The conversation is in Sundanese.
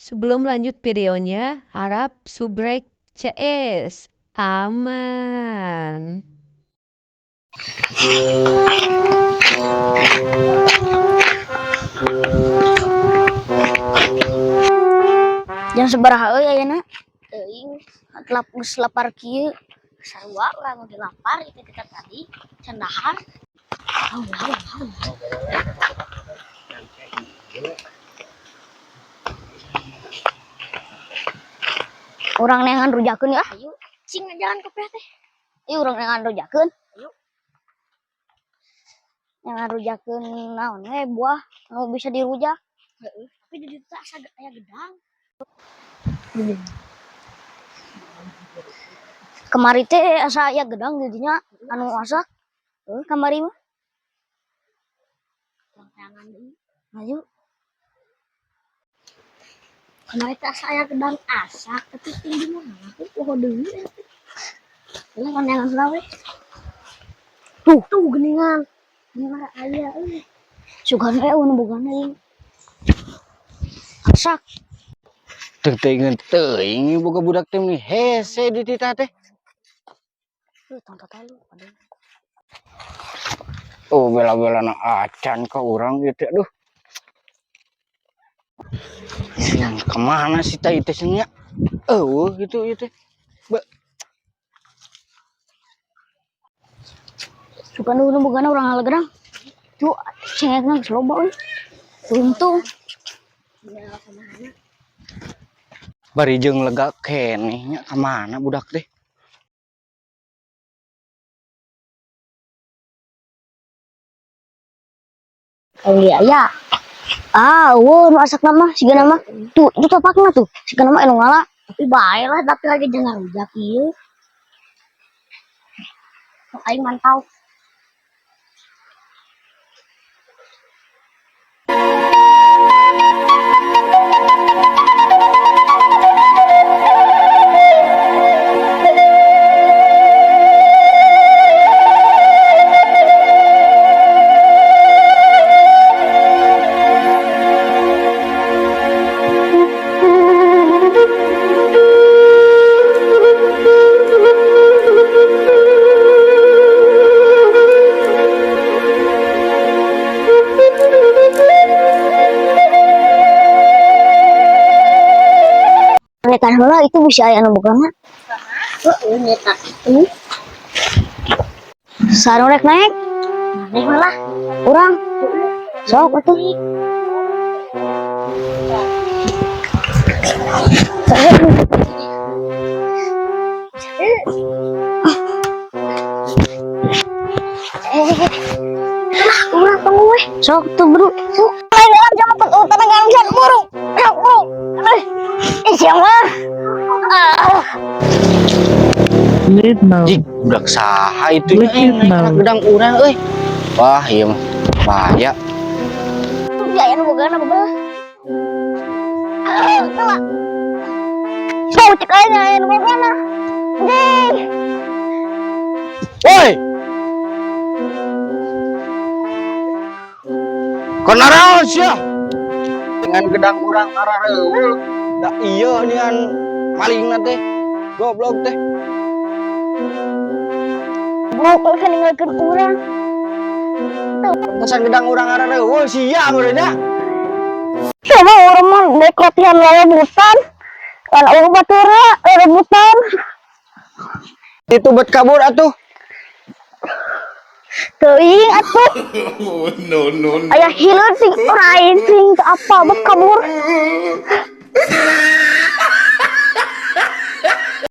Sebelum lanjut videonya, harap subrek CS. Aman. Jam sabaraha euy ayeuna? Teuing, lap geus lapar kieu. Sarua urang oge lapar itu kita tadi can dahar. Au au au. Urang neangan rujakeun ya. Ayo, cing jalan kopiah teh. Ayo urang neangan rujakeun. Ayo. Neangan rujakeun naon we buah nu bisa dirujak. Heeh, tapi di ditu asa aya gedang. Kamari teh asa aya gedang di dinya anu asak. Heuh, kamari mah. Urang teangan deui. Ayo. Kamari teh asa aya gedang asak tapi tinggi mana aku poho deui eta. Lah neangan heula we. Tuh, tuh geuningan. Geuningan aya euy. Sugan we nu bogana ieu. Asak. Teu teuing teuing boga budak teh meni hese di titah teh. Tuh, tong tatalu. Aduh. Oh, bela-belana acan ka urang ieu teh aduh. Yang kemana sih teh itu nya? Eueuh gitu ieu teh. Be. Sugan nu bogana urang halegedang. Tuh, cengekna geus loba euy. Untung. Bari jeung lega keneh nya ka mana budak teh? Oh iya ya. Ah, eueuh nu asakna mah sigana mah. Tuh, itu tapakna tuh. Sigana mah anu ngala. Tapi bae lah, tapi lagi jangan rujak ieu. Sok aing mantau. Nekan heula itu bisa aya nu bogana. Heeh, neta itu. Sareng rek naik. Naik malah. Urang. Sok atuh. Urang tunggu we. Sok tuh bro. Sok. Lain dalam jam empat utara nggak bisa buru. Sok buru. Ih, siapa? Ah. Live mode. Jig, budak saha itu nya Bluetooth naik kana mode. gedang urang euy. Wah, ieu mah bahaya. Ya, ya, bogana bogana. Ah, salah. Sok cek aja ya, bogana. Ding. Woi. Konaraon sia? Dengan gedang urang arareuweung. Da ieu nian malingna teh. Goblok teh. Goblok kan ninggalkeun urang. Pesan gedang urang arareuweung sia meureun nya. Coba urang mah dek latihan rebutan. Kan urang baturna rebutan. Itu bet kabur atuh. Teuing atuh. Oh, no, no, no. Aya hileud sing orain sing teu apa bet kabur.